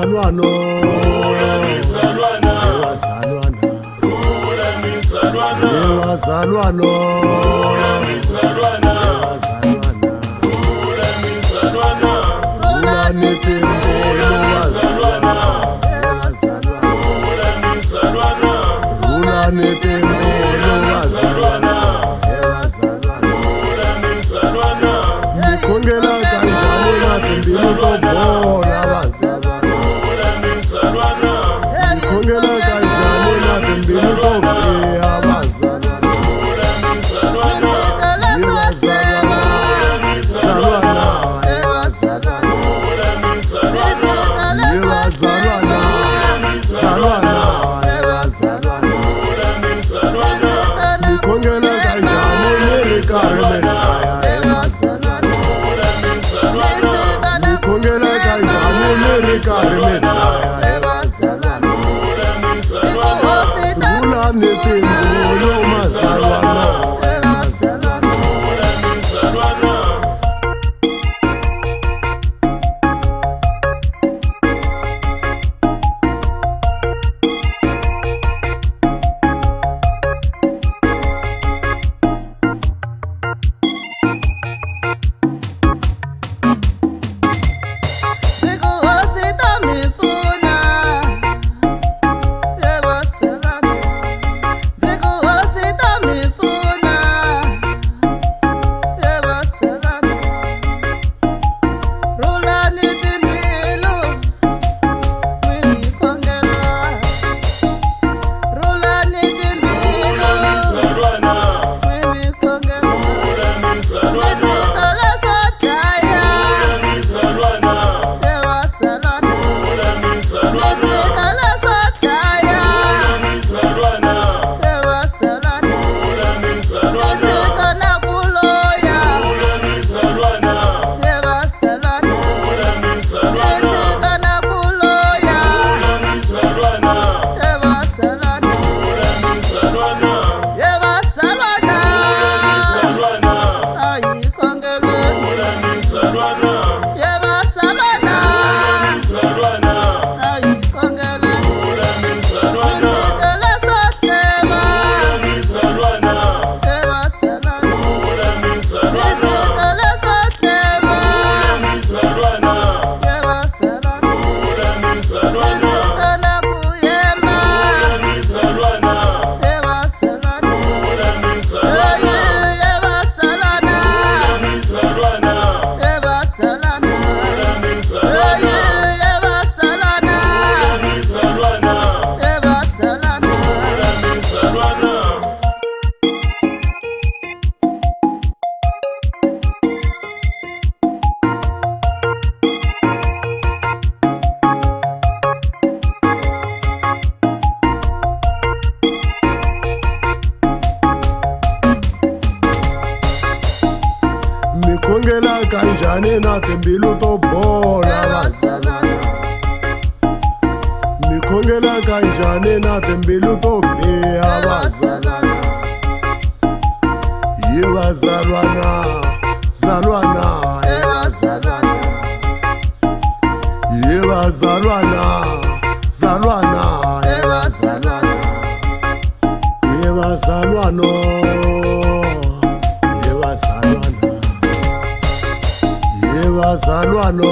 Bazalwano, Mzalwana, bazalwana, Rula mzalwana, bazalwano, mzalwana, bazalwana, Rula mzalwana, Rulani timbilu bazalwana, bazalwana, Rula mzalwana, Rulani timbilu bazalwana, bazalwana. Rula mzalwana, Mi khongela kanjhani na timbilu to bola bazalwana? Rula mzalwana, Mi khongela kanjhani na timbilu to biha bazalwana? Rula mzalwana, Ye bazalwana, zalwana, ye bazalwana. Rula mzalwana, Ye bazalwana, zalwana, ye bazalwana. Rula mzalwana, Mi khongela kanjhani mi ri karhi mi dlaya ye bazalwana? Rula mzalwana, Mi khongela kanjhani mi ri karhi mi dlaya ye bazalwana? Rula mzalwana, Rulani timbilu mazalwana, Rula mzalwana. Mzalwana, Rula mzalwana, mzalwana, Rula mzalwana, mzalwana, Rula mzalwana, Rula mzalwana, Rula mzalwana, Rula mzalwana, Rula mzalwana, mzalwana, Rula mzalwana, mzalwana, Rula mzalwana, mzalwana, Rula mzalwana, mzalwana, Rula mzalwana, mzalwana, Rula mzalwana, mzalwana, Rula mzalwana, mzalwana, Rula mzalwana. Mi khongela kanjhani na timbilu to bola bazalwana? Mi khongela kanjhani na timbilu to biha bazalwana? Ye bazalwana, zalwana, ye bazalwana. Ye bazalwana, zalwana, ye bazalwana. Ye bazalwano, ye bazalwana. Ye bazalwano.